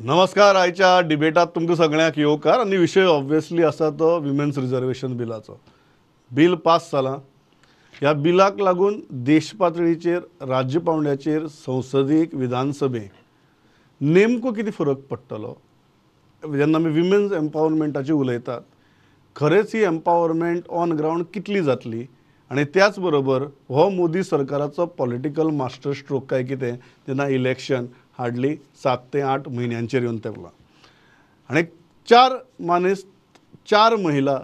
नमस्कार. आयच्या डिबेटात तुमकां सगळ्यांक येवकार आनी विशय ऑब्वियसली आसा तो विमेन्स रिजर्वेशन बिलाचो. बिल पास जालां. ह्या बिलाक लागून देश पातळीचेर, राज्य पावंड्याचेर, संसदेक, विधानसभेक नेमको कितें फरक पडटलो? जेन्ना आमी विमेन्स एम्पावरमेंटाची उलयतात, खरेंच ही एम्पावरमेंट ऑन ग्रावंड कितली जातली? आनी त्याच बरोबर हो मोदी सरकाराचो पॉलिटिकल मास्टर स्ट्रोक काय कितें, जेन्ना इलेक्शन हार्डली 7 ते 8 म्हयन्यांचेर येवन तेंकलां. आनी चार मानेस्त, चार महिला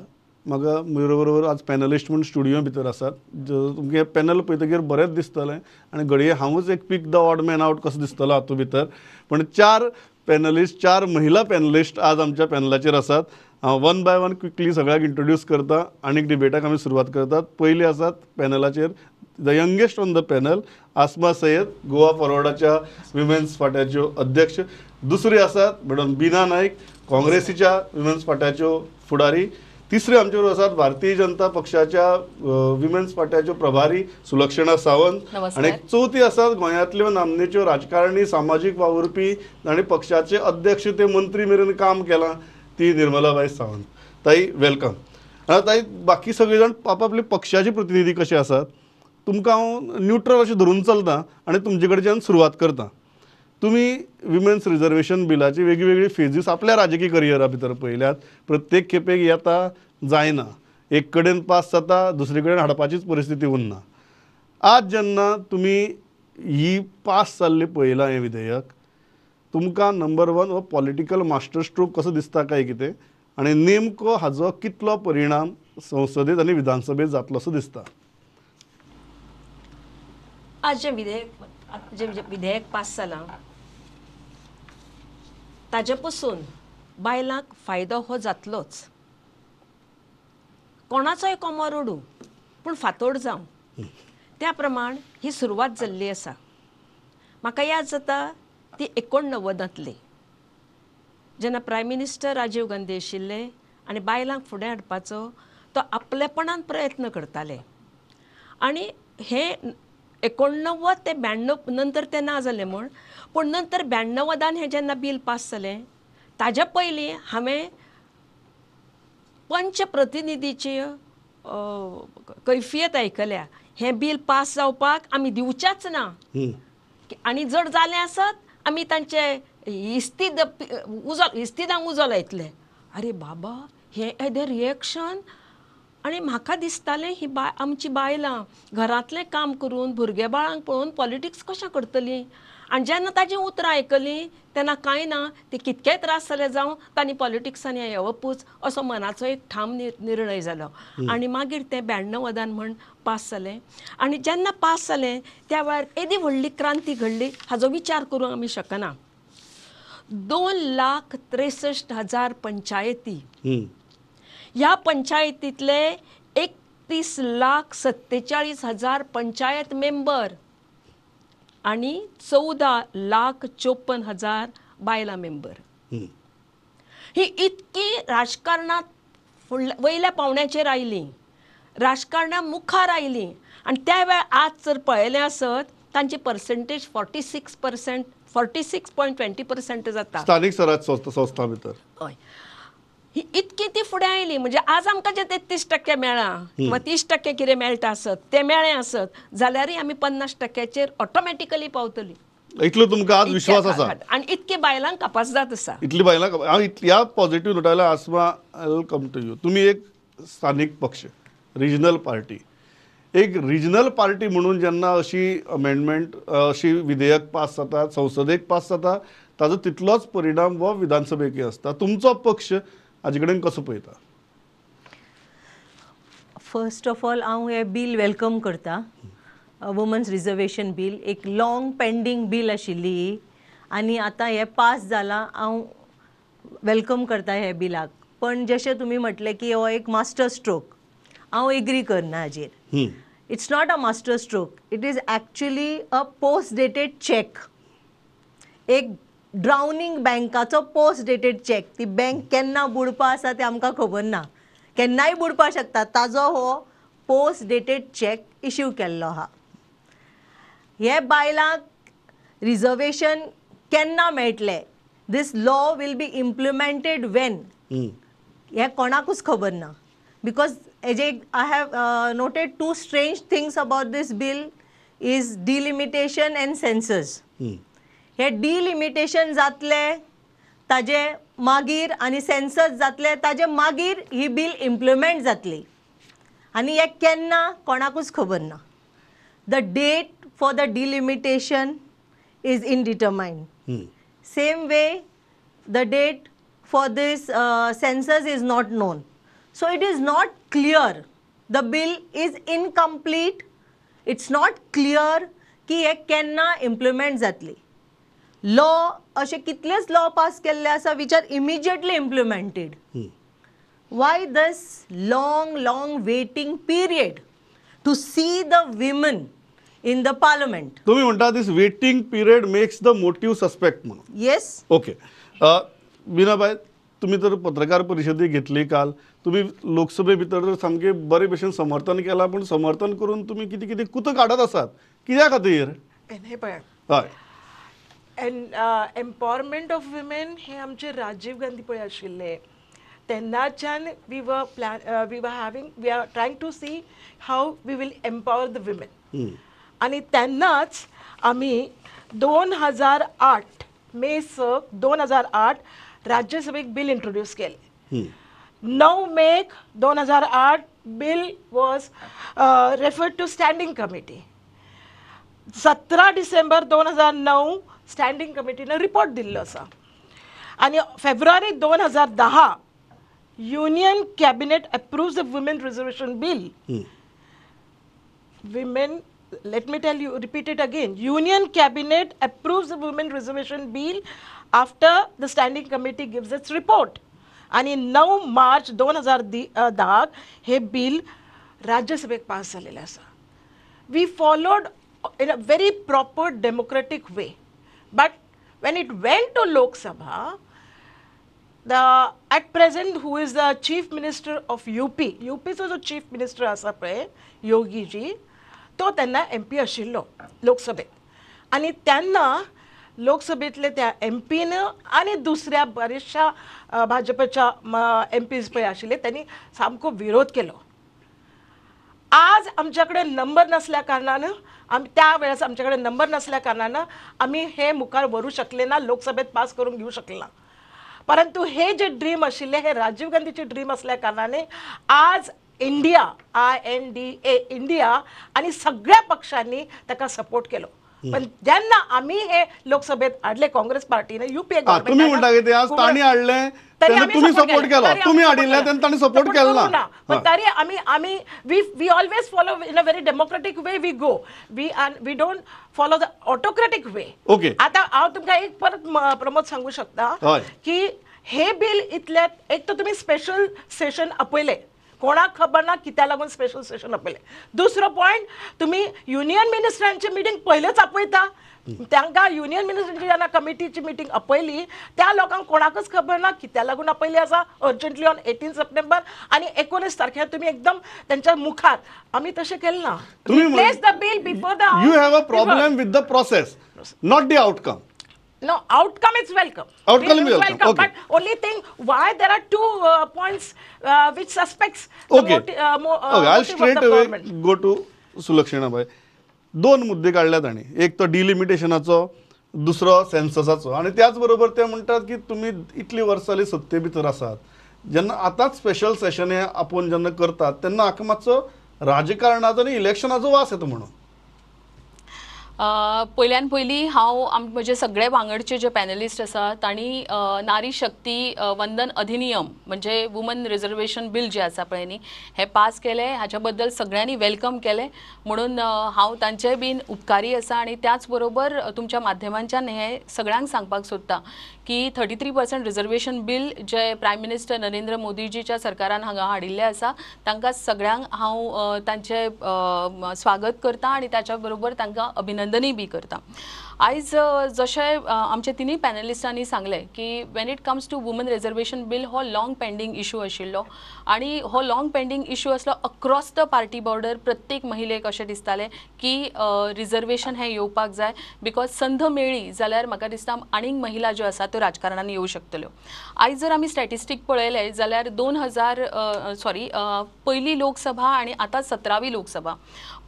म्हाका म्हजे बरोबर आज पॅनलिस्ट म्हूण स्टुडियो भितर आसात. तुमकां हें पॅनल पळयतकीर बरेंच दिसतलें आनी घडये हांवूच एक pick the odd man out कसो दिसतलो हातूंत भितर, पूण चार पॅनलिस्ट, चार महिला पॅनलिस्ट आज आमच्या पॅनलाचेर आसात. हांव वन बाय वन क्विकली सगळ्यांक इंट्रोड्यूस करता आनी डिबेटाक आमी सुरवात करतात. पयली आसात पॅनलाचेर the youngest on the panel Asma Sayed, Goa फॉरवर्डाच्या विमेन्स फाट्याच्यो अध्यक्ष. दुसरी आसात मॅडम बीना नायक, काँग्रेसीच्या विमेन्स फाट्याच्यो फुडारी. तिसरे आमचे बरोबर आसात भारतीय जनता पक्षाच्या विमेन्स फाट्याच्यो प्रभारी सुलक्षणा सावंत. आनी चवथी आसात गोंयांतल्यो नामनेच्यो राजकारणी, सामाजीक वावुरपी आनी पक्षाचे अध्यक्ष ते मंत्री मेरेन काम केलां ती निर्मलाबाई सावंत. ताई welcome. आनी ताई, बाकी सगळे जाण आपापले पक्षाचे प्रतिनिधी कशे आसात, तुमकां हांव न्युट्रल अशें धरून चलता आनी तुमचे कडच्यान सुरवात करता. तुमी विमेन्स रिजर्वेशन बिलाची वेगळी फेजीस आपल्या राजकीय करियरा भितर पळयल्यात. प्रत्येक खेपेक येता जायना, एक कडेन पास जाता, दुसरे कडेन हाडपाचीच परिस्थिती उरना. आज जेन्ना तुमी ही पास जाल्ली पळयलां हें विधेयक, तुमकां नंबर वन हो पॉलिटिकल मास्टर स्ट्रोक कसो दिसता काय कितें, आनी नेमको हाजो कितलो परिणाम संसदेत आनी विधानसभेत जातलो असो दिसता? आज जें विधेयक पास जालां ताजे पसून बायलांक फायदो हो जातलोच. कोणाचोय कोमो रडूं पूण फातोड जावं, त्या प्रमाण ही सुरवात जाल्ली आसा. म्हाका याद जाता ती 89तांतली, जेन्ना प्रायम मिनिस्टर राजीव गांधी आशिल्ले आनी बायलांक फुडें हाडपाचो तो आपलेपणान प्रयत्न करताले. आनी हे 89 ते 92 नंतर तें ना जालें म्हूण, पूण नंतर 92 हें जेन्ना बील पास जालें ताज्या पयलीं हांवें पंचप्रतिनिधीची कैफियत आयकल्या. हें बील पास जावपाक आमी दिवच्याच ना आनी जर जालें आसत आमी तांचे इस्तीद उजो, इस्तिदांक उजो लायतले. अरे बाबा, हें येदें रिएक्शन. आनी म्हाका दिसतालें ही आमची बायलां घरांतलें काम करून भुरगे बाळांक पळोवन पॉलिटिक्स कशें करतलीं. आनी जेन्ना ताजीं उतरां आयकलीं तेन्ना कांय ना, ती कितकेय त्रास जाले जावं तांणी पॉलिटिक्सांनी येवपूच असो मनाचो एक ठाम निर्णय जालो. आनी मागीर तें 92 म्हण पास जालें. आनी जेन्ना पास जालें त्या वेळार येदी व्हडली क्रांती घडली हाजो विचार करूंक आमी शकना. 2,63,000 पंचायती, ह्या पंचायतींतले 31,47,000 पंचायत मेंबर आनी 14,54,000 बायलां मेंबर. ही इतकी राजकारणांत वयल्या पावंड्याचेर आयलीं, राजकारणा मुखार आयलीं. आनी त्या वेळार आज जर पळयलें आसत तांची पर्संटेज 46%, 46.20% जाता स्थानीक स्वराज संस्था भितर. हय, ही इतकी ती फुडें आयली. म्हणजे आज आमकां जें 33% मेळ्ळां किंवा 30% कितें मेळटा आसत तें मेळ्ळें आसत जाल्यारय आमी 50%चेर ऑटोमॅटिकली पावतली. इतलो तुमकां आज विश्वास आसा आनी इतकी बायलांक कापासदाद आसा, इतली बायलांक. हांव ह्या positive नोटार Asma, I will come to you. तुमी एक स्थानीक पक्ष, रिजनल पार्टी, एक रिजनल पार्टी म्हणून जेन्ना अशी अमेंडमेंट, अशी विधेयक पास जाता, संसदेक पास जाता, ताजो तितलोच परिणाम हो विधानसभेकय आसता. तुमचो पक्ष हाजे कडेन कसो पळयता? फर्स्ट ऑफ ऑल हांव हें बील welcome करता. वुमन्स रिजर्वेशन बील एक लाँग पेंडींग बील आशिल्ली ही, आनी आतां हें पास जालां. हांव welcome करता हे बिलाक. पण जशें तुमी म्हटलें की हो एक मास्टर स्ट्रोक, हांव एग्री करना हाजेर. It's not a master stroke, it is actually a post dated cheque. एक ड्रावनींग बँकाचो पोस्ट डेटेड चॅक. ती बँक केन्ना बुडपा आसा तें आमकां खबर ना, केन्नाय बुडपा शकता. ताजो हो पोस्ट डेटेड चॅक इश्यू केल्लो आहा. हे बायलांक रिजर्वेशन केन्ना मेळटलें? This law will be implemented when हें कोणाकूच खबर ना, because हेजे I have noted two strange things about this bill is delimitation and census. हे डिलिमिटेशन जातले ताजे मागीर आनी सेन्सस जातले ताजे मागीर ही बील इम्प्लिमेंट जातली, आनी हे केन्ना कोणाकूच खबर ना. The date for the delimitation is indetermined. Same way the date for this census is not known. So it is not clear. The bill is incomplete. It's not clear की हे केन्ना इम्प्लिमेंट जातली. लॉ अशे कितलेच law pass केल्ले आसा which are immediately implemented. Why this long long waiting period to see the women in the parliament? तुम्ही म्हणता this waiting period makes the motive suspect म्हणून. येस. ओके. बीनाबाय, तुम्ही तर पत्रकार परिशदे घेतली काल, तुम्ही लोकसभे भितर तर सामके बरे भशेन समर्थन केलां, पूण समर्थन करून तुम्ही कितें कितें कुत काडत आसात कित्या खातीर? हें पळय, हय, एम्पॉवरमेंट ऑफ विमेन हे आमचे राजीव गांधी पळय आशिल्ले तेन्नाच्यान we were plan we were having we are trying to see how we will empower the women. आनी तेन्नाच आमी 2008 मे 6 2008 राज्यसभेक बील इंट्रोड्यूस केलें. 9 make 2008 bill was referred to standing committee. 17 December 2009 standing कमिटीनं report दिल्लो आसा आनी फेब्रुवारी 2010 union cabinet approves the women reservation bill. Women, let me tell you, repeat it again, union cabinet approves the women reservation bill after the standing committee gives its report. आनी 9 मार्च 2010 हे bill राज्यसभेक pass जालेलें आसा. We followed in a very proper democratic way, but when it went to Lok Sabha, the at present who is the chief minister of UP, UP चो जो chief minister आसा पळय योगीजी, तो तेन्ना M P आशिल्लो लोकसभेत, आनी तेन्ना लोकसभेतले त्या एम पीन आनी दुसऱ्या बऱ्याचशा भाजपच्या एम पीज पळय आशिल्ले त्यांनी सामको विरोध केलो. आज आमच्या कडेन नंबर नसल्या कारणान, आमी त्या वेळार आमच्या कडेन नंबर नसल्या कारणान आमी हे मुखार व्हरूं शकले ना, लोकसभेत पास करून घेवं शकले ना. परंतु हे जे ड्रीम आशिल्ले हे राजीव गांधीचे ड्रीम असल्या कारणाने आज इंडिया INDA India आनी सगळ्या पक्षांनी ताका सपोर्ट केलो. पण जेन्ना आमी हे लोकसभेत हाडले काँग्रेस पार्टीने युपीए तुम्ही म्हणता की ते आज तांणी हाडले तेन्ना तुम्ही सपोर्ट केलो, तुम्ही हाडिल्ले तेन्ना तांणी सपोर्ट केलो ना, पण तरी आमी आमी we we always follow in a very democratic way we go, we we don't follow the autocratic way. Okay, आतां हांव तुमकां एक परत प्रमोद सांगू शकता की हे बिल इतल्यात एक तर तुमी स्पेशल सेशन आपयले, कोणाक खबर ना कित्याक लागून स्पेशल सेशन आपयलें. दुसरो पॉयंट, तुमी युनियन मिनिस्टरांची मिटींग पयलेच आपयता, तांकां युनियन मिनिस्टरांची जेन्ना कमिटीची मिटींग आपयली त्या लोकांक कोणाकच खबर ना कित्याक लागून आपयली आसा अर्जंटली ऑन 18 सप्टेंबर आनी 19 तारखेर तुमी एकदम तेंच्या मुखार. आमी तशें केलें ना. Place the bill before the you have a problem with the process, not the outcome. No, outcome is welcome. Outcome is welcome. Okay. But only thing, why there are two points which suspects the okay. Okay, I'll straight away go to Sulakshana bhai. दोन मुद्दे काढल्यात आणि एक तो डिलिमिटेशनाचो, दुसरो सेन्ससाचो, आणि त्याच बरोबर ते म्हणतात की तुम्ही इतली वर्सां जाली सत्ते भितर आसात, जेन्ना आतांच स्पेशल सेशन हे आपोवन जेन्ना करतात तेन्ना हाका मातसो राजकारणाचो आनी इलेक्शनाचो वास येता म्हणून. पयल्यान पयलीं हांव म्हजे सगळे वांगडचे जे पॅनलिस्ट आसा तांणी नारी शक्ती वंदन अधिनियम म्हणजे वुमन रिजर्वेशन बील जे आसा पळय न्ही हें पास केलें, हाच्या बद्दल सगळ्यांनी welcome केलें म्हणून हांव तांचेय बीन उपकारी आसा. आनी त्याच बरोबर तुमच्या माध्यमांच्यान हें सगळ्यांक सांगपाक सोदता की 33% रिजर्वेशन बील जे प्रायम मिनिस्टर नरेंद्र मोदीजीच्या सरकारान हांगा हाडिल्लें आसा तांकां सगळ्यांक हांव तांचें स्वागत करता आनी ताच्या बरोबर तांकां अभिनंदनूय बी करता. आयज जशें आमचे तिनूय पॅनलिस्टांनी सांगलें की when it comes to woman reservation bill हो लाँग पेंडींग इशू आशिल्लो आनी हो लाँग पेंडींग इशू आसलो अक्रॉस the party border. प्रत्येक महिलेक अशें दिसतालें की रिजर्वेशन हें येवपाक जाय, because संद मेळ्ळी जाल्यार म्हाका दिसता आनीक महिला ज्यो आसा त्यो राजकारणान येवं शकतल्यो. आयज जर आमी स्टॅटिस्टीक पळयलें जाल्यार 2000 पयली लोकसभा आनी आतां 17वी लोकसभा,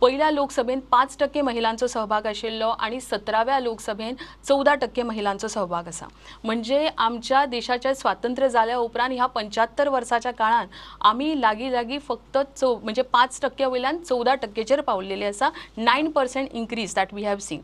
पयल्या लोकसभेन 5% महिलांचो सहभाग आशिल्लो आनी 17व्या लोकसभेन 14% महिलांचो सहभाग आसा. म्हणजे आमच्या देशाचें स्वातंत्र्य जाल्या उपरांत ह्या 75 वर्साच्या काळान आमी लागीं लागीं फक्त म्हणजे 5% वयल्यान 14%चेर पावलेले आसा. 9% increase that we have seen.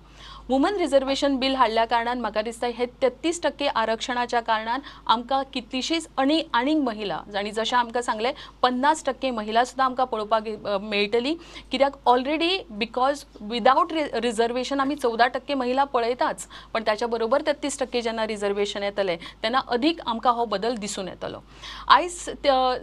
Woman reservation bill हाडल्या कारणान म्हाका दिसता हे 33% आरक्षणाच्या कारणान आमकां कितलीशीच आनी आनीक महिला, आनी जशें आमकां सांगलें 50% महिला सुद्दां आमकां पळोवपाक मेळटली, कित्याक ऑलरेडी because without reservation आमी 14% महिला पळयताच, पण ताच्या बरोबर 33% जेन्ना रिजर्वेशन येतलें तेन्ना अदीक आमकां हो बदल दिसून येतलो. आयज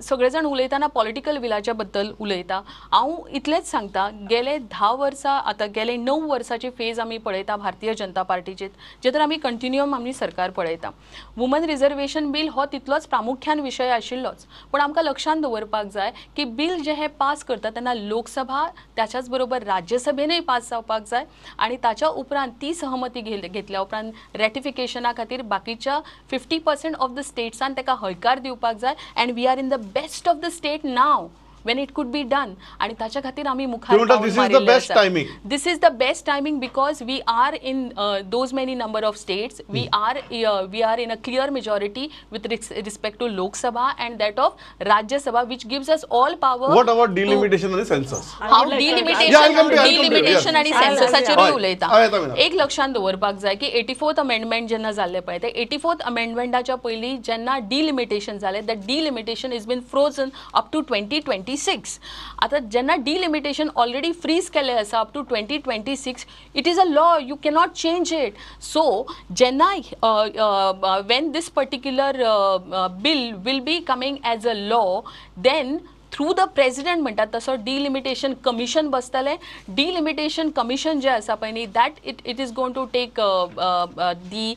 सगळे जाण उलयतना पॉलिटिकल विलाच्या बद्दल उलयता. हांव इतलेंच सांगता, गेले 10 वर्सां आतां गेले 9 वर्साची फेज आमी पळयता भारतीय जनता पार्टीचे, जे तर आमी कंटिन्युअम आमी सरकार पळयता. वुमन रिजर्वेशन बील हो तितलोच प्रामुख्यान विशय आशिल्लोच, पूण आमकां लक्षांत दवरपाक जाय की बील जे हे पास करता तेन्ना लोकसभा त्याच्याच बरोबर राज्यसभेनूय पास जावपाक जाय आनी ताच्या उपरांत ती सहमती घेतल्या उपरांत रॅटिफिकेशना खातीर बाकीच्या 50% ऑफ the स्टेट्सान ताका हयकार दिवपाक जाय. And we are in the best of the state now when it could be done, आणि ताच्या खातीर आमी मुखार this is the best timing. This is the best timing because we are in those many number of states, we are in a clear majority with respect to Lok Sabha and that of Rajya Sabha, which gives us all power. What about delimitation आनी census? हांव delimitation आनी सेन्ससाचेरूय उलयता. एक लक्षांत दवरपाक जाय की 84th amendment जेन्ना जाल्लें पळय, ते 84th अमेंडमेंटाच्या पयलीं जेन्ना डिलिमिटेशन जालें, that delimitation is been frozen up to 2026. आता जेन्ना डिलिमिटेशन ऑलरेडी फ्रीज केल्लें आसा up to 2026, it is a law, you cannot change it. So जेन्ना when this particular bill will be coming as a law, then through the president म्हणटात तसो delimitation commission बसतलें. Delimitation commission जें आसा पळय न्ही, that it is going to take the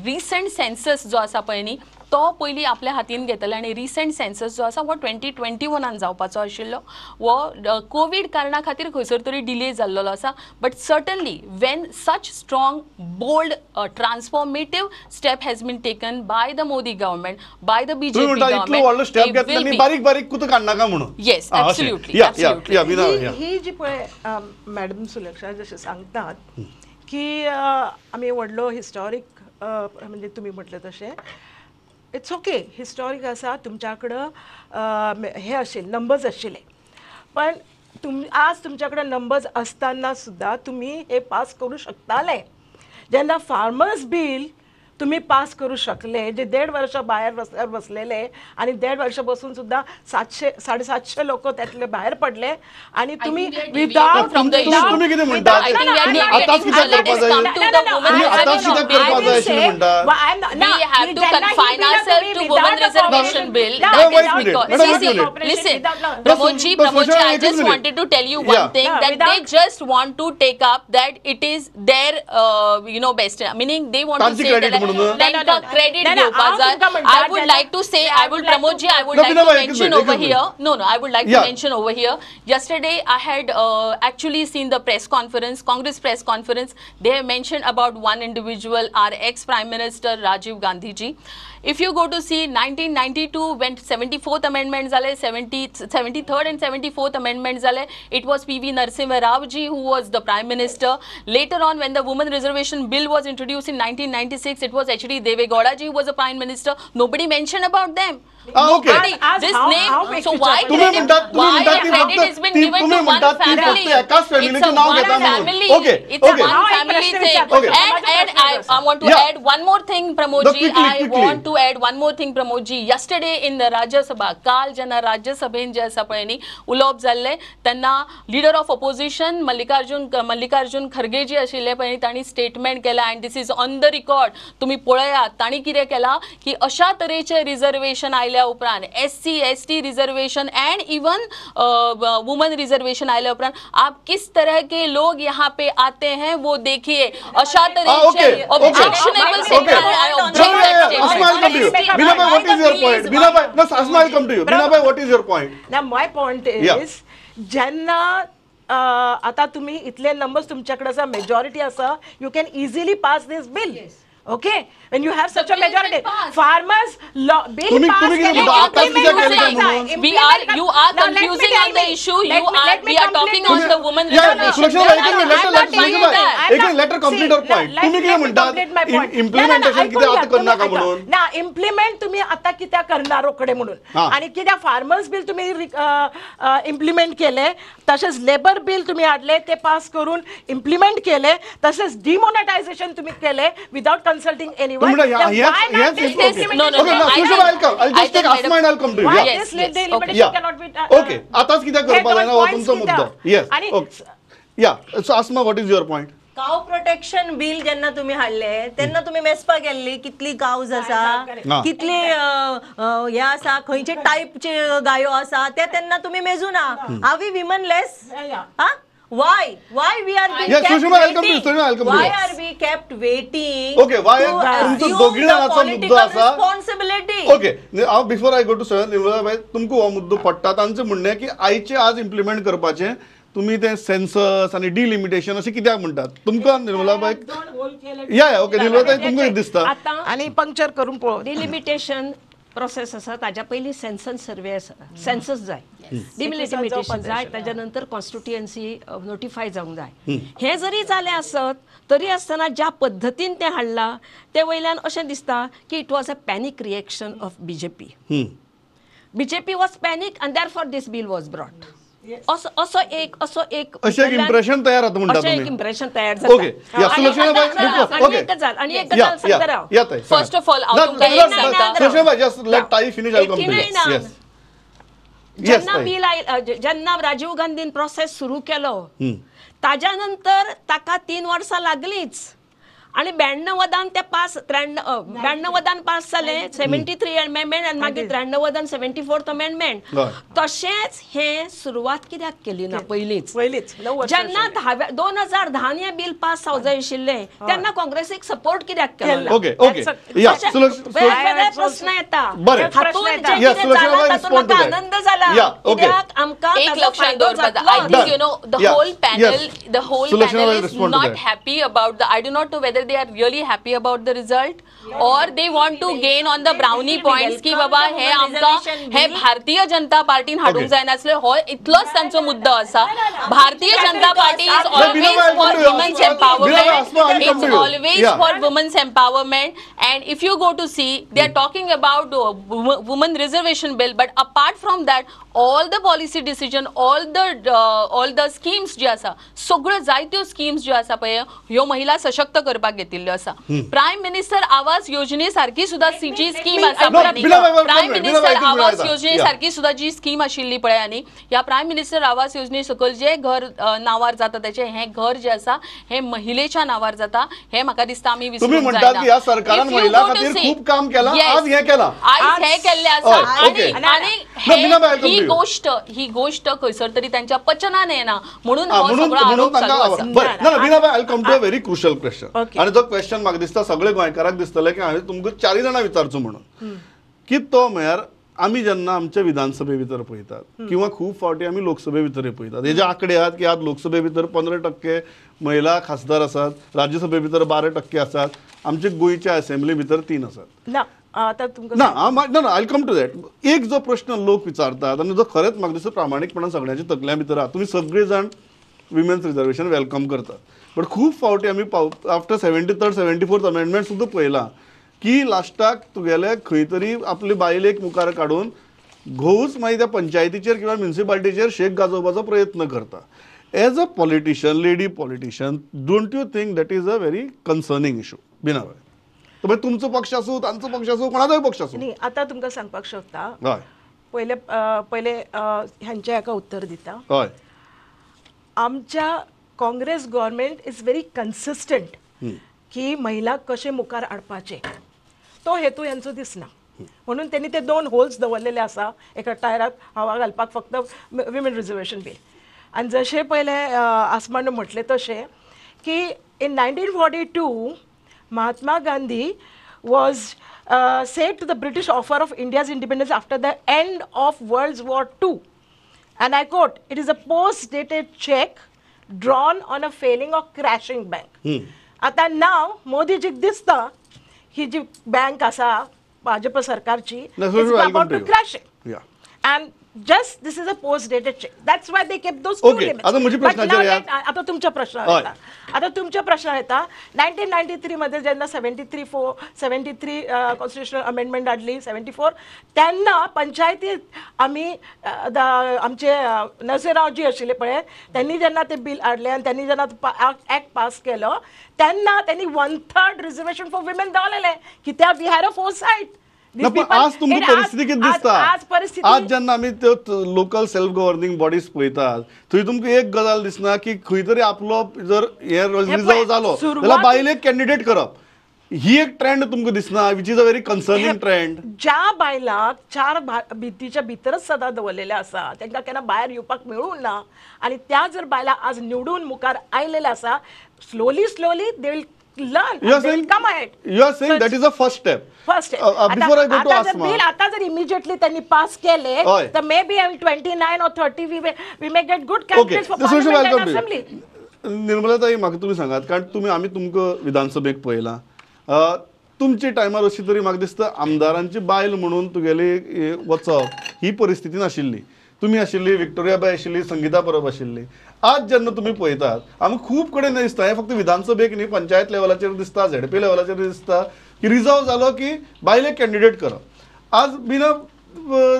recent census जो आसा पळय न्ही तो पयलीं आपल्या हातीन घेतले आनी रिसंट सेन्सस जो आसा हो 2021 जावपाचो आशिल्लो, हो कोवीड कारणा खातीर खंयसर तरी डिले जाल्लो आसा. But certainly when such strong bold transformative step has been taken by the Modi government, by the BJP government, बारीक बारीक कुठं काडनाका म्हणून. Yes, absolutely. ही जी पळय मॅडम सुलक्षा जशें सांगतात की आमी व्हडलो हिस्टॉरीक म्हणजे तुमी म्हटलें तशें it's okay, historic आसा, तुमच्या कडेन हे आशिल्ले नंबर्स आशिल्ले, पण आज तुमच्या कडेन नंबर्स आसतना सुद्दां तुमी हे पास करूं शकताले. जेन्ना फार्मर्स बील तुमी पास करूं शकले, जे 1.5 वर्षां भायर रस्त्यार बसलेले आनी 1.5 वर्षां बसून सुद्दां 700 750 लोक त्यातले भायर पडले आनी तुमी विदाउट तुमी कितें म्हणटा आतांच कित्याक करपाक जाय, आतांच कित्याक करपाक जाय अशें म्हणटा. We have to confine ourselves to women reservation bill. Listen, Pramodji, I just wanted to tell you one thing, that they just want to take up that it is their, you know, best, meaning they want to say that credit घेवपाक जाय. I would like to say, I would, Pramodji, I would like to mention over here. No, I would like to mention over here. Yesterday, I had actually seen the press conference, Congress press conference. They have mentioned about one individual, our ex-Prime Minister Rajiv Gandhi ji. If you go to see 1992, when 74th Amendment zale, 73rd and 74th Amendment zale, it was P.V. Narasimha Rao ji who was the Prime Minister. Later on, when the Women Reservation Bill was introduced in 1996, it was H.D. Deve Gowda ji who was the Prime Minister. Nobody mentioned about them. Okay. This name, so why credit, why credit has been given to one family? It's a one family. Okay. It's a one family thing. And I want to add one more thing, Pramodji. I want to add one more more thing Pramod ji, yesterday in the Rajya Sabha, काल जेन्ना राज्यसभेन जे आसा पळय न्ही उलोवप जाल्लें तेन्ना leader of opposition Mallikarjun Kharge ji आशिल्ले पळय न्ही तांणी स्टेटमेंट केलां and this is on the record. तुमी पळयात तांणी कितें केलां की अशा तरेचे रिजर्वेशन आयल्या उपरांत SC ST reservation and even woman reservation आयल्या उपरांत आप किस तरह के लोग यहाँ पे आते हैं वो देखिए. अशा तरेचे objectionable statement. I object that statement. Binabai, what is your point? Binabai, no, Asma, I'll come to you. Binabai, what is your point? Now my point is, जेन्ना आता तुम्ही इतले नंबर्स तुमच्याकडे आसा, मेजॉरिटी आसा, you can easily pass this bill. Okay, when you have such a majority, farmers law bill pass केले. We are, you are confusing on the issue. You are, we are talking on the woman reservation. Let her complete her point. तुम्ही कितें म्हणतात implementation कितें आतां करनाका म्हणून? ना, implement तुम्ही आतां कित्याक करना रोखडे म्हणून, आनी कित्याक फार्मर्स बिल तुम्ही इम्प्लिमेंट केले, तशेंच लेबर बिल तुम्ही हाडले ते पास करून इम्प्लिमेंट केले, तशेंच डिमॉनिटायझेशन तुम्ही केले without consulting anyone. Then why not this? Okay. No, no, no. Sushma, I'll come. I'll just take Asma and I'll come to you. Why this delimitation cannot be? Okay. आताच कित्याक करपाक जायना हो तुमचो मुद्दो. Yes. Okay. Yeah. So Asma, what is your point? Cow protection bill जेन्ना तुमी हाडले तेन्ना तुमी मेजपाक गेल्ली कितली कावज आसा, कितली हे आसा, खंयचे टायपचे गायो आसा ते तेन्ना तुमी मेजुना. Are we women less? Why? Why we are being kept waiting? Why are we kept waiting? Okay, why? तुमचो दोगी जाणांचो मुद्दो आसा. Responsibility. Okay, before I go to sir, Nirmala बाई, तुमकां हो मुद्दो पडटा. तांचें म्हणणें की आयचे आज इम्प्लिमेंट करपाचें तुमी ते सेन्सस आनी डिलिमिटेशन अशें कित्याक म्हणटात? तुमकां निर्मला बाई, या या ओके, निर्मला ताई तुमकां कितें दिसता? आनी पंक्चर करून पळोव. डिलिमिटेशन प्रोसेस आसा, ताज्या पयलीं सेन्सस सर्वे आसा, सेन्सस जाय, डिलिमिटेशन जाय, ताज्या नंतर कॉन्स्टिट्युएन्सी नोटिफाय जावंक जाय. हें जरी जालें आसत तरी आसतना ज्या पद्दतीन तें हाडलां ते वयल्यान अशें दिसता की it was a panic reaction of BJP. BJP was panic and therefore this bill was brought. असो असो एक असो एक अशें एक इम्प्रेशन तयार जाता म्हणटा अशें एक तुमी. इम्प्रेशन तयार जाता. ओके, या सुलक्षणा बाई, ओके, एक गजाल आनी एक गजाल सांगता राव. फर्स्ट ऑफ ऑल हांव तुमकां एक सांगता. सुलक्षणा बाई, जस्ट let ताई finish, I come to you. Yes. जेन्ना बिल जेन्ना राजीव गांधीन प्रोसेस सुरू केलो ताज्या नंतर ताका 3 वर्सां लागलींच आनी 92 ते पास 92 पास जालें, 73 अमेंडमेंट आनी मागीर 93 74 अमेंडमेंट. तशेंच हें सुरवात कित्याक केली ना पयलींच? पयलींच जेन्ना 2010 हें बील पास जावंक जाय आशिल्लें तेन्ना काँग्रेसीक सपोर्ट कित्याक केलो? ओके ओके, वेगवेगळे प्रस्न येता. हातूंत जें कितें जालां तातूंत म्हाका आनंद जाला, कित्याक आमकां एक लक्षांत दवरपाक जाय. I think you know the whole panel, the whole panel is not happy about the, I do not know whether they are really happy about the result or they want to gain on the brownie points की बाबा हे आमकां हे भारतीय जनता पार्टीन हाडूंक जायनासले. हो इतलोच तांचो मुद्दो आसा. Bharatiya Janata Party is always for women's empowerment. It's always for women's empowerment. And if you go to see, they are talking about women reservation bill, but apart from that all the policy decision, all the schemes ज्यो आसा, सगळ्यो जायत्यो schemes ज्यो आसा पळय ह्यो महिला सशक्त करपाक घेतिल्ल्यो आसा. प्रायम मिनिस्टर आवास योजने सारकी सुद्दां जी स्कीम आसा, प्रायम मिनिस्टर आवास योजने सारकी सुद्दां जी स्कीम आशिल्ली पळय, आनी ह्या प्रायम मिनिस्टर आवास योजने सकयल जे घर नांवार जाता तेचें हें घर जें आसा हें महिलेच्या नांवार जाता. हें म्हाका दिसता आमी विसरूंक जायना. सरकारान महिला खातीर खूब काम केलां, आज हें केलां, आयज हें केल्लें आसा. आनी ही गोष्ट, ही गोष्ट खंयसर तरी त्यांच्या पचनान येना म्हणून हो सगळो आरोप चालू आसा. बरें, ना Binabai, I come to a very crucial question. आनी जो क्वेश्चन म्हाका दिसता सगळे गोंयकारांक दिसतलें की हांवें तुमकां चारूय जाणां विचारचो म्हणून, की तो म्हळ्यार आमी जेन्ना आमच्या विधानसभे भितर पळयतात किंवा खूब फावटी आमी लोकसभे भितर पळयतात, हे जे आंकडे आहात की आज लोकसभे भितर 15% महिला खासदार आसात, राज्यसभे भितर 12% आसात, आमच्या गोंयच्या असेंब्ली भितर 3 आसात. ना ना ना, I come to that. एक जो प्रश्न लोक विचारतात आनी जो खरेंच म्हाका दिसता प्रामाणीकपणान सगळ्यांच्या तकल्यां भितर आहा, तुमी सगळे जाण विमेन्स रिजर्वेशन welcome करतात, बट खूब फावटी आमी आफ्टर 73rd 74th amendment सुद्दां पळयलां की लास्टाक तुगेले खंय तरी आपले बायलेक मुखार काडून घोवूच मागीर त्या पंचायतीचेर किंवा म्युनिसिपालिटीचेर शेक गाजोवपाचो प्रयत्न करता. As a politician, lady politician, don't you think that is a very concerning issue? Binabai, तर मागीर तुमचो पक्ष आसूं, तांचो पक्ष आसूं, कोणाचोय पक्ष आसूं. न्ही, आतां तुमकां सांगपाक शकता. हय, पयले पयले ह्यांच्या हाका उत्तर दिता. हय, आमच्या Congress government is very consistent की महिला कशें मुखार हाडपाचें, तो हेतू ह्यांचो दिसना. म्हणून त्यांनी ते 2 होल्स दवरलेले आसा एका टायराक हवा घालपाक, फक्त विमेन रिजर्वेशन बील. आनी जशें पयले आसमान म्हटलें तशें की in 1942 Mahatma Gandhi was said to the British offer of India's independence after the end of World War II. And I quote, it is a post-dated cheque drawn on a failing or crashing bank. आता नाव मोदीजीक दिसता ही जी bank आसा भाजप सरकारची, is about to crash. And just this is a post dated cheque, that's why they kept those two limits. आता म्हजी प्रश्नाचेर या. आता तुमच्या प्रश्नावर येता, आता तुमच्या प्रश्नावर येता. 1993 मध्ये जेन्ना 73 कॉन्स्टिट्युशनल अमेंडमेंट हाडली 74, तेन्ना पंचायतीत आमी आमचे नरसिंहरावजी आशिल्ले पळय, त्यांनी जेन्ना ते बील हाडलें आनी त्यांनी जेन्ना एक्ट पास केलो तेन्ना त्यांनी 1/3 रिजर्वेशन फॉर विमेन दवरलेलें. कित्याक we had a foresight. आज तुमकां परिस्थिती कितें दिसता? आज जेन्ना आमी त्यो लोकल सेल्फ गव्हर्निंग बॉडीज पळयतात थंय तुमकां एक गजाल दिसना की खंय तरी आपलो जर हे रिजर्व जालो जाल्यार बायलेक कॅन्डिडेट करप ही एक ट्रेंड तुमकां दिसना, which is a very concerning trend. ज्या बायलांक 4 भितीच्या भितरच सदां दवरलेलें आसा, तांकां केन्ना भायर येवपाक मेळूंक ना, आनी त्या जर बायलां आज निवडून मुखार आयलेलें आसा, slowly slowly they will learn. You are saying, come ahead. You are saying so that is a first step. First step. Before I go to Asma, bill आता जर immediately त्यांनी पास केले तर maybe 29 or 30 we may get good candidates for parliament and assembly. Nirmala ताई, म्हाका तुमी सांगात, कारण तुमी आमी तुमकां विधानसभेक पळयलां, तुमच्या टायमार अशी तरी म्हाका दिसता आमदारांची बायल म्हणून तुगेली वचप ही परिस्थिती नाशिल्ली. तुमी आशिल्ली, विक्टोरिया बाय आशिल्ली, संगीता परब आशिल्ली. आज जेन्ना तुमी पळयतात आमकां खूब कडेन दिसता, हें फक्त विधानसभेक न्ही, पंचायत लेवलाचेर दिसता, झेडपी लेवलाचेर दिसता की रिजर्व जालो की बायलेक कॅन्डिडेट करप. आज बिना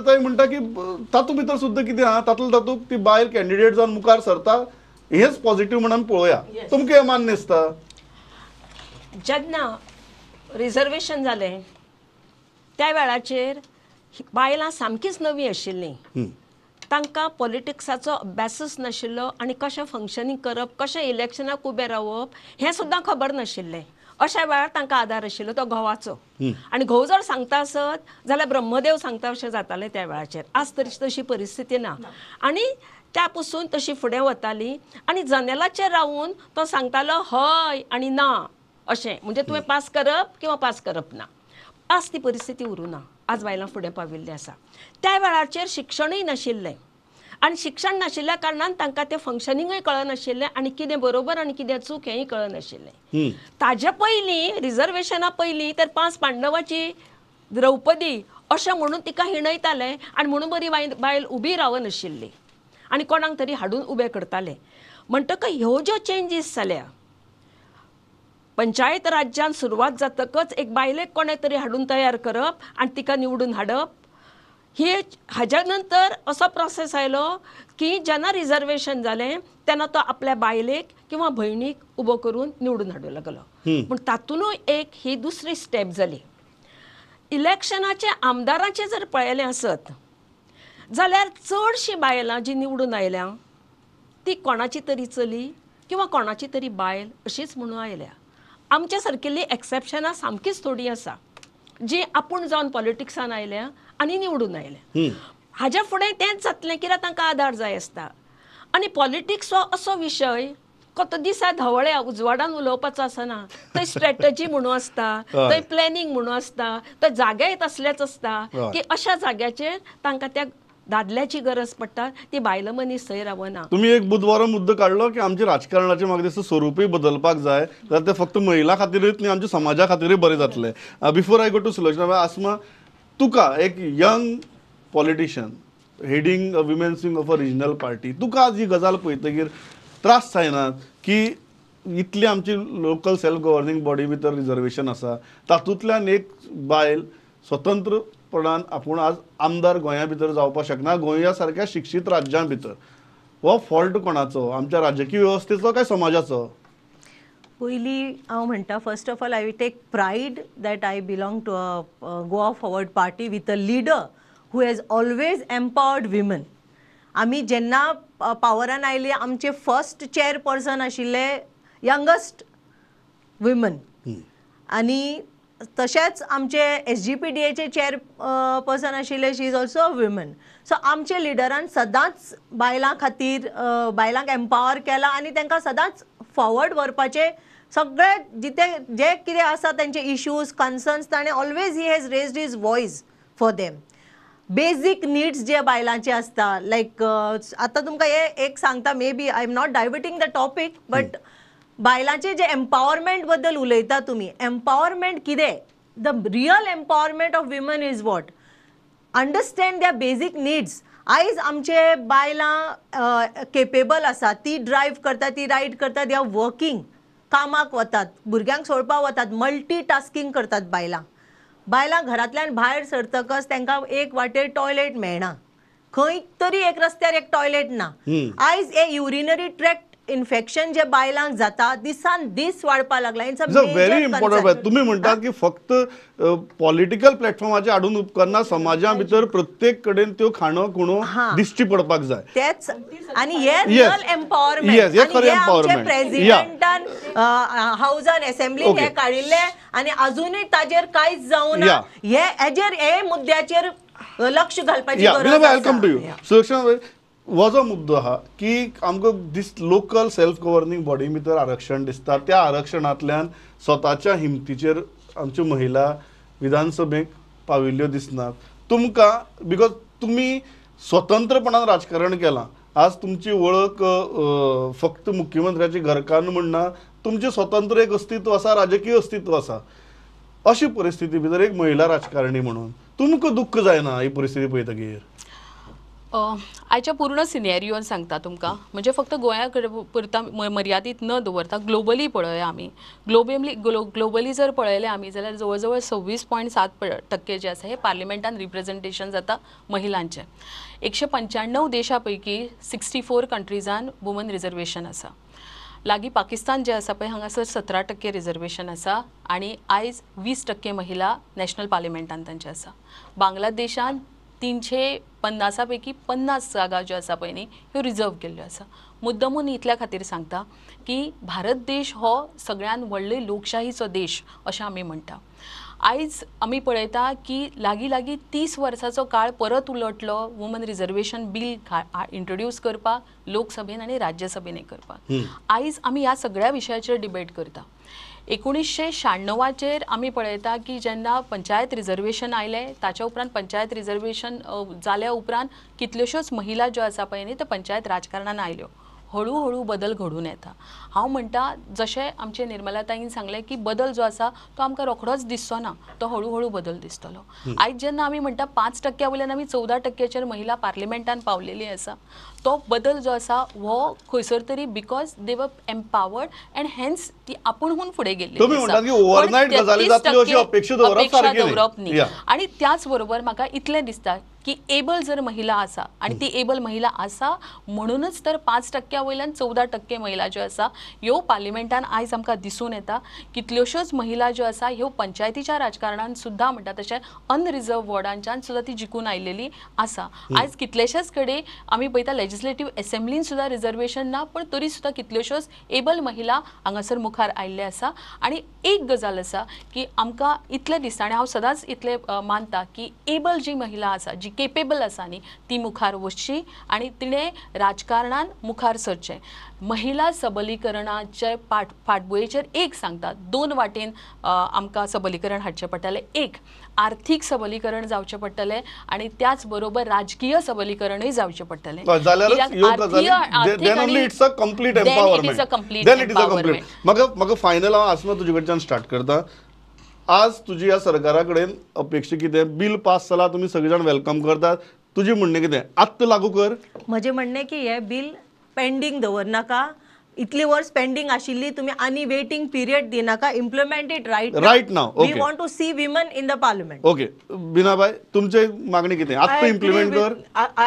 ताई म्हणटा की तातूंत भितर सुद्दां कितें आहा, तातूंत तातूंत ती बायल कॅन्डिडेट जावन मुखार सरता, हेंच पॉझिटीव म्हणून पळोवया. तुमकां हें मान्य दिसता? जेन्ना रिजर्वेशन जालें त्या वेळाचेर बायलां सामकीच नवीं आशिल्लीं, तांकां पॉलिटिक्साचो अभ्यासच नाशिल्लो आनी कशें फंक्शनींग करप, कशें इलेक्शनाक उबें रावप हें सुद्दां खबर नाशिल्लें. अशा वेळार तांकां आदार आशिल्लो तो घोवाचो, आनी घोव जर सांगता आसत जाल्यार ब्रह्मदेव सांगता अशें जातालें त्या वेळाचेर. आज तरी तशी परिस्थिती ना, आनी त्या पसून तशी फुडें वताली आनी जनेलाचेर रावून तो सांगतालो हय आनी ना अशें, म्हणजे तुवें पास करप किंवा पास करप ना. आज ती परिस्थिती उरूं ना, आज बायलां फुडें पाविल्लीं आसा. त्या वेळाचेर शिक्षणूय नाशिल्लें आनी शिक्षण नाशिल्ल्या कारणान तांकां तें फंक्शनिंगूय कळनाशिल्लें आनी कितें बरोबर आनी कितें चूक हेंय कळनाशिल्लें. ताजे पयलीं रिजर्वेशना पयलीं तर 5 पांडवाची द्रौपदी अशें म्हणून तिका हिणयताले आनी म्हणून बरी बायल उबी रावनाशिल्ली आनी कोणाक तरी हाडून उबें करताले. म्हणटकच ह्यो ज्यो चेंजीस जाल्या, पंचायत राज्यान सुरवात जातकच एक बायलेक कोणें तरी हाडून तयार करप आनी तिका निवडून हाडप, ही हाज्या नंतर असो प्रोसेस आयलो की जेन्ना रिजर्वेशन जालें तेन्ना तो आपल्या बायलेक किंवा भयणीक उबो करून निवडून हाडूंक लागलो. पूण तातूंतय एक ही दुसरी स्टेप जाली. इलेक्शनाचे आमदाराचें जर पळयलें आसत जाल्यार चडशीं बायलां जीं निवडून आयल्या ती कोणाची तरी चली किंवा कोणाची तरी बायल अशीच म्हणून आयल्या. आमच्या सारकेल्लीं एक्सेप्शनां सामकीच थोडीं आसा जी आपूण जावन पॉलिटिक्सान आयल्या आनी निवडून आयल्या. हाज्या फुडें तेंच जातलें कित्याक तांकां आदार जाय आसता. आनी पॉलिटिक्स हो असो विशय तो दिसा धवळ्या उजवाडान उलोवपाचो आसना, थंय स्ट्रेटजी म्हणून आसता, थंय प्लॅनिंग म्हणून आसता, थंय जाग्याय तसलेच आसता की अशा जाग्याचेर तांकां त्या दादल्याची गरज पडटा, ती बायल मनीस थंय रावना. तुमी एक बुधवार मुद्दो काडलो की आमचे राजकारणाचे म्हाका दिसता स्वरूपय बदलपाक जाय, जाल्यार ते फक्त महिला खातीरच न्ही, आमच्या समाजा खातीरय बरें जातलें. Before I go to Sulochana, Asma, तुका एक young politician heading a women's wing of a regional party, तुका आज ही गजाल पळयतकीर त्रास जायना की इतली आमची लोकल सेल्फ गव्हर्निंग बॉडी भितर रिजर्वेशन आसा, तातूंतल्यान एक बायल स्वतंत्रपणान आपूण आज आमदार गोंया भितर जावपाक शकना, गोंया सारक्या शिक्षीत राज्यां भितर? हो फॉल्ट कोणाचो, आमच्या राजकीय वेवस्थेचो काय समाजाचो? पयलीं हांव म्हणटा, first of all I will take pride that I belong to a Goa Forward Party with a leader who has always empowered women. आमी जेन्ना पावरान आयले आमचे फर्स्ट चेअरपर्सन आशिल्ले यंगस्ट वुमन, आनी तशेंच आमचे SGPDAचे चेअर पर्सन आशिल्ले, she is also a woman. So आमचे लिडरान सदांच बायलां खातीर बायलांक एम्पावर केला आनी तांकां सदांच फॉवर्ड व्हरपाचे सगळे जिते जे कितें आसा तांचे इश्यूज कन्सर्न्स ताणें always he has raised his voice for them. Basic needs जे बायलांचे आसता, लायक आतां तुमकां हे एक सांगता, maybe I am not diverting the topic, but बायलांचे जे एम्पावरमेंट बद्दल उलयता तुमी, एम्पावरमेंट कितें? The real empowerment of women is what? Understand their basic needs. आयज आमचे बायलां केपेबल आसा, ती ड्रायव्ह करता, ती रायड करता, they are working, कामाक वतात, भुरग्यांक सोडपाक वतात, मल्टी टास्कींग करतात बायलां. बायलां घरांतल्यान भायर सरतकच तांकां एक वाटेर टॉयलेट मेळना, खंय तरी एक रस्त्यार एक टॉयलेट ना. आयज हे युरिनरी ट्रॅक्ट इन्फेक्शन जे बायलांक जाता दिसान दीस वाडपाक लागला. It's a very important. तुम्ही म्हणतात की फक्त पॉलिटिकल प्लॅटफॉर्माचे हाडून उपकारना, समाजा भितर प्रत्येक कडेन त्यो खाणो खुणो दिश्टी पडपाक जाय. तेच आनी हे रियल एम्पावरमेंट. आनी हे आमचे प्रेसिडेंटान हावजान असेंब्लीन हे काडिल्ले आनी अजुनूय ताजेर कांयच जावना. हे हेजेर हे मुद्द्याचेर लक्ष घालपाची गरज आसा. सुलक्षणा, हो जो मुद्दो आहा की आमकां दीस लोकल सेल्फ गव्हर्निंग बॉडी भितर आरक्षण दिसता, त्या आरक्षणांतल्यान स्वताच्या हिमतीचेर आमच्यो महिला विधानसभेक पाविल्ल्यो दिसनात तुमकां, because तुमी स्वतंत्रपणान राजकारण केलां. आज तुमची वळख फक्त मुख्यमंत्र्याची घरकान्न म्हण ना, तुमचें स्वतंत्र एक अस्तित्व आसा, राजकीय अस्तित्व आसा. अशी परिस्थिती भितर एक महिला राजकारणी म्हणून तुमकां दुख्ख जायना ही परिस्थिती पळयतकीर? आयच्या पूर्ण सिनेरियोन सांगता तुमकां, म्हणजे फक्त गोंया कडेन पुरता मर्यादीत न दवरता ग्लोबली पळोवया आमी. ग्लोबली जर पळयलें आमी जाल्यार जवळ जवळ 26.7% जे आसा हे पार्लिमेंटान रिप्रेझेंटेशन जाता महिलांचें. 195 देशां पैकी 64 कंट्रीजान वुमन रिजर्वेशन आसा. लागीं पाकिस्तान जे आसा पळय हांगासर 17% रिजर्वेशन आसा आनी आयज 20% महिला नॅशनल पार्लिमेंटान तांचे आसा. बांगलादेशान 350 पैकी 50 जागा ज्यो आसा पळय न्ही ह्यो रिजर्व केल्ल्यो आसा. मुद्दमून इतल्या खातीर सांगता की भारत देश हो सगळ्यान व्हडली लोकशाहीचो देश अशें आमी म्हणटा. आयज आमी पळयता की लागीं लागीं 30 वर्साचो काळ परत उलटलो वुमन रिजर्वेशन बील इंट्रोड्यूस करपाक लोकसभेन आनी राज्यसभेन करपाक. आयज आमी ह्या सगळ्या विशयाचेर डिबेट करता. 1996चेर आमी पळयता की जेन्ना पंचायत रिजर्वेशन आयलें ताच्या उपरांत पंचायत रिजर्वेशन जाल्या उपरांत कितल्योश्योच महिला ज्यो आसा पळय न्ही त्यो पंचायत राजकारणान आयल्यो. हळूहळू बदल घडून येता. हांव म्हणटा जशें आमचे निर्मलाताईन सांगलें की बदल जो आसा तो आमकां रोखडोच दिसचो ना, तो हळूहळू बदल दिसतलो. आयज जेन्ना आमी म्हणटा 5% वयल्यान आमी 14%चेर महिला पार्लिमेंटान पावलेली आसा, तो बदल जो आसा हो खंयसर तरी because they were empowered and hence ती आपूणहून फुडें गेल्ली. अपेक्षा दवरप न्ही. आनी त्याच बरोबर म्हाका इतलें दिसता की एबल जर महिला आसा आनी ती एबल महिला आसा म्हणूनच तर 5% वयल्यान 14% महिला ज्यो आसा ह्यो पार्लिमेंटान आयज आमकां दिसून येता. कितल्योश्योच महिला ज्यो आसा ह्यो पंचायतीच्या राजकारणान सुद्दां म्हणटा तशें अनरिजर्व वॉर्डांच्यान सुद्दां ती जिखून आयलेली आसा. आयज कितलेशेच कडेन आमी पळयता लेजिस्लेटीव एसेंब्लीन सुद्दां रिजर्वेशन ना, पण तरी सुद्दां कितल्योश्योच एबल महिला हांगासर मुखार आयिल्ले आसा. आनी एक गजाल आसा की आमकां इतलें दिसता आनी हांव सदांच इतलें मानता की एबल जी महिला आसा, जी केपेबल आसा न्ही, ती मुखार वचची आनी तिणें राजकारणान मुखार सरचें. महिला सबलीकरणाचे फाटभुंयेचेर एक सांगता, दोन वाटेन आमकां सबलीकरण हाडचें पडटलें. एक आर्थीक सबलीकरण जावचें पडटलें आनी त्याच बरोबर राजकीय सबलीकरणूय जावचें पडटलें. म्हाका फायनल हांव आसमा तुजे कडच्यान स्टार्ट करता. आज तुजी ह्या सरकारा कडेन अपेक्षा कितें? बील पास जाला, तुमी सगळे जाण welcome करतात, तुजें म्हणणें कितें? आत्तां लागू कर. म्हजें म्हणणें की हें बील पेंडींग दवरनाका, इतली वर्स पेंडींग आशिल्ली, तुमी आनी वेटींग पिरियड दिनाका, implement it right now. We want to see women in the parliament. Okay Binabai, तुमची मागणी कितें? आत्तां इम्प्लिमेंट कर.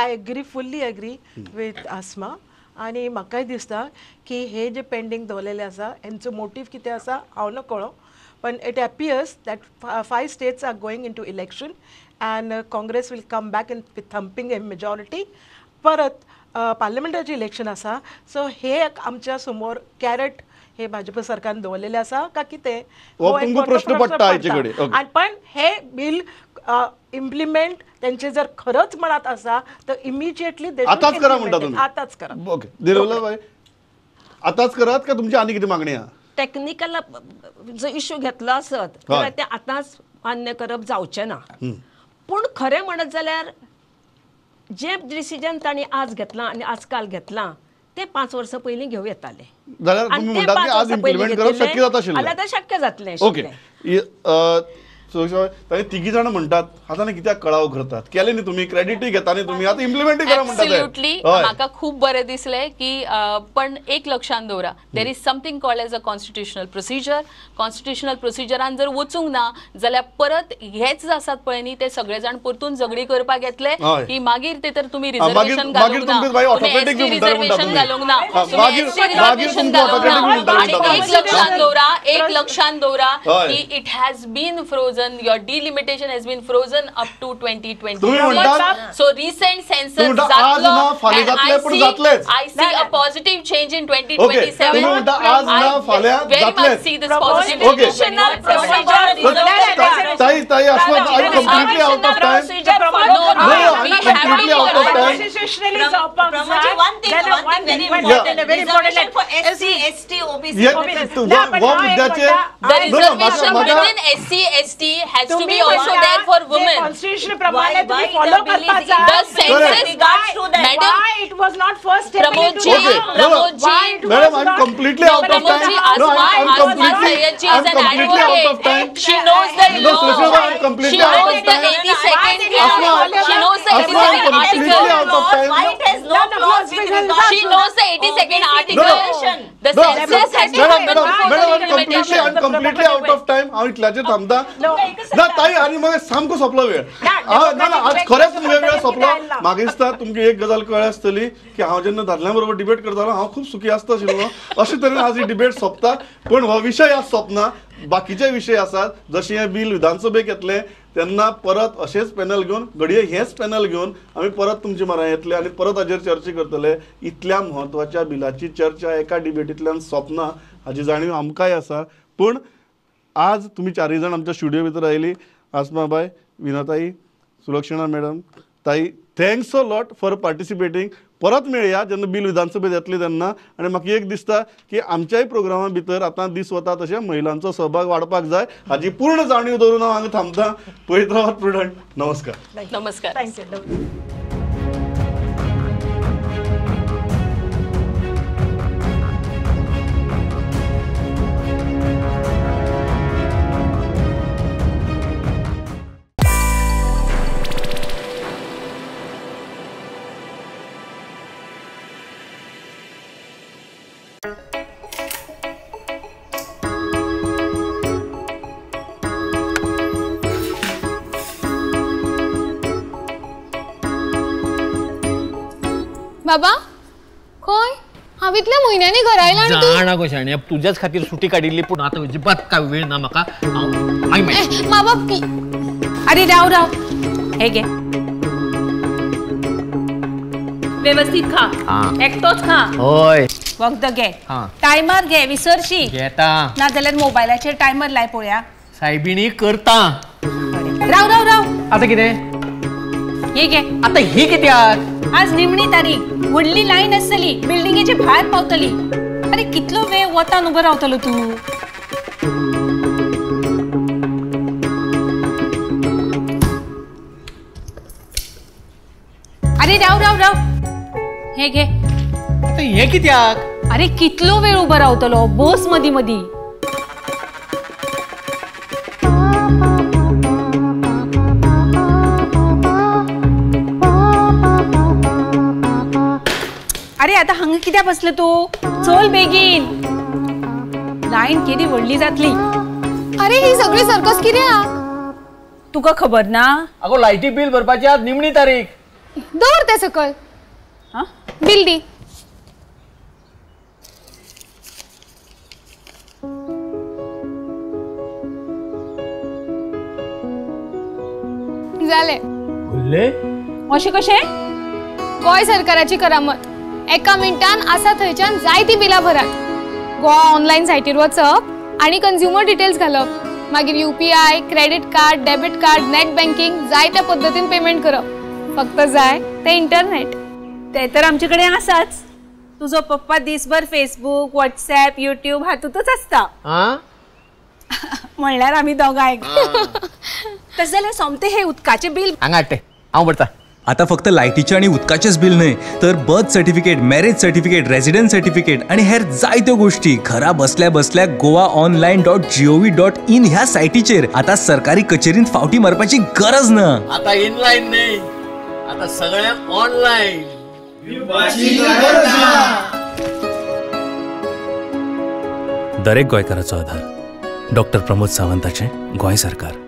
I agree, fully agree with Asma. आनी म्हाकाय दिसता की हे जे पेंडींग दवरलेले आसा हेंचो मोटीव कितें आसा हांव न कळो, पण it appears that 5 states are going into election and Congress will come back in with thumping a majority. परत पार्लमेंटाचे इलेक्शन आसा, सो हे आमच्या समोर कॅरेट हे भाजप सरकारन दवरलेले आसा का कितें हो प्रश्न पडटा हाचे कडेन. आनी पण हे बिल इम्प्लिमेंट तेंचे जर खरंच मनात आसा तर इमिजिएटली आतांच करा म्हणटा तुमी, आतांच करा. ओके दिरवला बाय, आतांच करात का तुमची आनी कितें मागणी आहा? टॅक्निकल जो इश्यू घेतलो आसत जाल्यार तें आतांच मान्य करप जावचें ना, पूण खरें म्हणत जाल्यार जें डिसिजन तांणी आज घेतलां आनी आज काल घेतलां ते 5 वर्सां पयलीं घेवं येतालें, जाल्यार तुमी म्हणटात की आज इम्प्लिमेंट करप शक्य जाता आशिल्लें, जाल्यार शक्य जातलें. ओके तांणी तिगी जाणां म्हणटात आतां न्ही कित्याक कळाव करतात, केलें न्ही तुमी, क्रेडिटूय घेता न्ही तुमी, आतां इम्प्लिमेंटूय करा म्हणटात. एब्सोल्युटली म्हाका खूब बरें दिसलें की, पण एक लक्षांत दवरा, there is something called as a constitutional procedure. Constitutional प्रोसिजरान जर वचूंक ना जाल्यार परत हेच आसात पळय न्ही ते सगळे जाण परतून झगडी करपाक येतले की मागीर ते तर तुमी रिजर्वेशन घालूंक ना, तुमी रिजर्वेशन घालूंक ना, रिजर्वेशन घालूंक ना. आनी एक लक्षांत दवरा, एक लक्षांत दवरा की it has been frozen, your delimitation has been frozen up to 2020. So recent census जातलो and I see a positive change in 2027. I very much see this positive change. ताई ताई Asma, I'm completely out of time. No, I'm completely out of time. One thing very important, reservation for SC, ST, OBC. The reservation within SC, ST has to be also there for women. Constitution प्रमाणे तुम्ही follow करपाचा. The census, madam, why it was not first taken into Pramod ji, madam, I'm completely out of time. No, I'm completely out of time. She knows the law. She knows the 82nd law. She knows the 82nd article. Why it has no clause with regard? She knows the 82nd article. The census has to happen before the implementation. I'm completely out of time. हांव इतल्याचेर थांबता. ना ताई, आनी मागीर सामको सोंपलो वेळ. ना ना, आज खरेंच वेळ सोंपलो. म्हाका दिसता तुमकां एक गजाल कळ्ळ्या आसतली की हांव जेन्ना दादल्यां बरोबर डिबेट करतालो हांव खूब सुखी आसता आशिल्लो. अशे तरेन आज ही डिबेट सोंपता, पूण हो विशय आज सोंपना, बाकीचे विशय आसात. जशें हें बील विधानसभेक येतलें तेन्ना परत अशेंच पॅनल घेवन, घडये हेंच पॅनल घेवन आमी परत तुमचे म्हऱ्यांत येतले आनी परत हाजेर चर्चा करतले. इतल्या म्हत्वाच्या बिलाची चर्चा एका डिबेटींतल्यान सोंपना हाजी जाणीव आमकांय आसा. पूण आज तुमी चारूय जाण आमच्या स्टुडियो भितर आयली, आसमाबाय, विनाताई, सुलक्षणा मॅडम, ताई, thanks a lot for participating. परत मेळया जेन्ना बील विधानसभेत येतली तेन्ना. आनी म्हाका एक दिसता की आमच्याय प्रोग्रामा भितर आतां दीस वता तशें महिलांचो सहभाग वाडपाक जाय हाजी पूर्ण जाणीव दवरून हांव हांगा थांबता. पळयत रावात प्रुडंट. नमस्कार. नमस्कार. Thank you. बाबा खंय हांव इतल्या म्हयन्यांनी घरा आयला आनी तूं जाणा गो शाण्या, तुज्याच खातीर सुटी काडिल्ली, पूण आतां अजिबात काय वेळ ना म्हाका. मा बाप अरे राव राव, हे घे, व्यवस्थित खा, एकटोच खा. हय, वखद घे, टायमर घे, विसरशी घेता ना जाल्यार मोबायलाचेर टायमर लाय पळोवया. सायबिणी करता. राव राव राव, आतां कितें? हे घे. आतां ही कित्याक? आज निमणी तारीख, व्हडली लायन आसतली, बिल्डिंगेचे भायर पावतली. अरे कितलो वेळ वतान उबो रावतलो तूं? अरे राव राव राव, हे घे. आतां हे कित्याक? अरे कितलो वेळ उबो रावतलो, बस मदी मदी. अरे आता हांगा कित्याक बसले तूं? चल बेगीन, लायन केदी व्हडली जातली. अरे ही सगळी सर्कस कित्याक? तुका खबर ना? अगो लायटी बिल भरपाची आज निमणी तारीख. दवर ते सकल बिल दी. जालें. फुल्ले अशें कशें? गोंय सरकाराची करामत. एका मिनटान आसा थंयच्यान जायतीं बिलां भरात. गोवा ऑनलायन सायटीर वचप आनी कंझ्युमर डिटेल्स घालप, मागीर UPI, credit card, debit card, net banking जायत्या पद्दतीन पेमेंट करप. फक्त जाय तें इंटरनेट. ते तर आमचे कडेन आसाच. तुजो पप्पा दिसभर फेसबूक, व्हॉट्सॅप, युट्यूब हातूंतच आसता. म्हणल्यार आमी दोगांय. तशें जाल्यार सोमतें हें उदकाचें बील हांगा हाडटे, हांव भरता. आता फक्त लायटीचें आनी उदकाचेंच बील न्हय तर birth certificate, marriage certificate, residence certificate आनी हेर जायत्यो गोष्टी घरा बसल्या बसल्या goaonline.gov.in ह्या सायटीचेर आता सरकारी कचेरींत फावटी मारपाची गरज ना. आता इनलायन न्हय, आता सगळें ऑनलायन. दरेक गोंयकाराचो आधार. डॉक्टर प्रमोद सावंताचें गोंय सरकार.